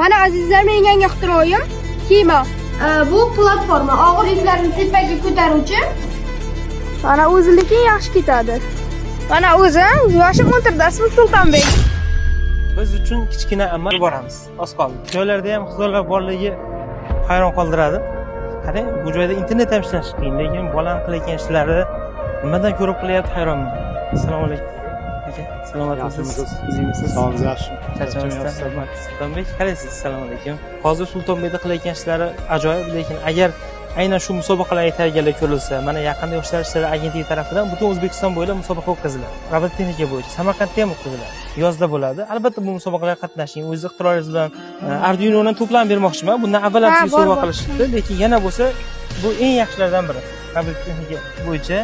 Mana, azizlar, mening yangi ixtiroyim kema. Bu platforma og'ir yuklarni tepaga ko'taruvchi. Mana o'zi lekin yaxshi ketadi. Mana o'zim yoshim 14, ismim Sultonbek. Biz uchun kichkina amal boramiz. Oz qoldi. Joylarda ham ixtirolar borligi hayron qoldiradi. Qarang, bu joyda internet ham ishlashi qiyin, lekin bolani qilayotgan ishlari nimadan ko'rib qilyapti, hayronman. Assalomu alaykum. Aka, salomatmisiz? Yaxshimisiz? Sog'ingiz yaxshi. Charchamasdan, rahmat. Sultonbek, qalaysiz? Assalomu alaykum. Hozir Sultonbekda qilayotgan ishlari ajoyib, lekin agar aynan shu musobaqalarga tayyorgarlik ko'rilsa, mana yaqinda Yoshlar ishlari agentligi tarafidan butun O'zbekiston bo'ylab musobaqa o'tkaziladi. Robototexnika bo'yicha Samarqandda ham o'tkaziladi. Yozda bo'ladi. Albatta bu musobaqalarga qatnashing. O'zingiz ixtiroringiz bilan Arduino'ni to'plam bermoqchiman. Bundan avval ham Ha, sizga bor, sovg'a bor. qilishibdi, lekin yana bo'lsa bu eng yaxshilardan biri. Robototexnika bo'yicha.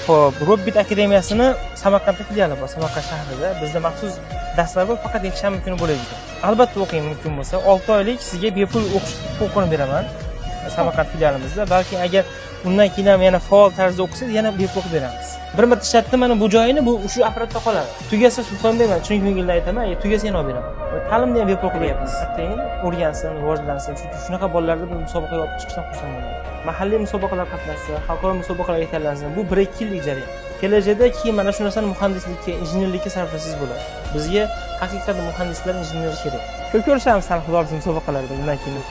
Xo'p, Robit akademiyasini Samarqandda filiali bor, Samarqand shahrida. Bizda maxsus darslar bor, faqat yakshanba kuni bo'ladigan. Albatta o'qing mumkin bo'lsa. 6 oylik sizga bepul o'qish huquqini beraman Samarqand filialimizda. Balki agar undan keyin ham yana faol tarzda o'qisangiz, yana bepul qilib beramiz. Bir marta ishlatdim mana bu joyini, bu shu apparatda qoladi. Tugasa Sultonbek, man chunki ko'ngildan aytaman, tugasa yana olib beraman. Va ta'limni ham bepul qilyapmiz. Atayin o'rgansin, rivojlansin. Chunki shunaqa bolalarni bir musobaqaga olib chiqishdan xursand bo'laman. Mahalliy musobaqalar qatnashsa, xalqaro musobaqalarga tanlansin. Bu 1-2 yillik jarayon. Kelajakda keyin mana shu narsani muhandislikka, injenerlikka sarflasangiz bo'ladi. Bizga haqiqatda muhandislar, injenerlar kerak. Ko'p ko'rishamiz sani, xudo xohlasa, musobaqalarda bundan keyin.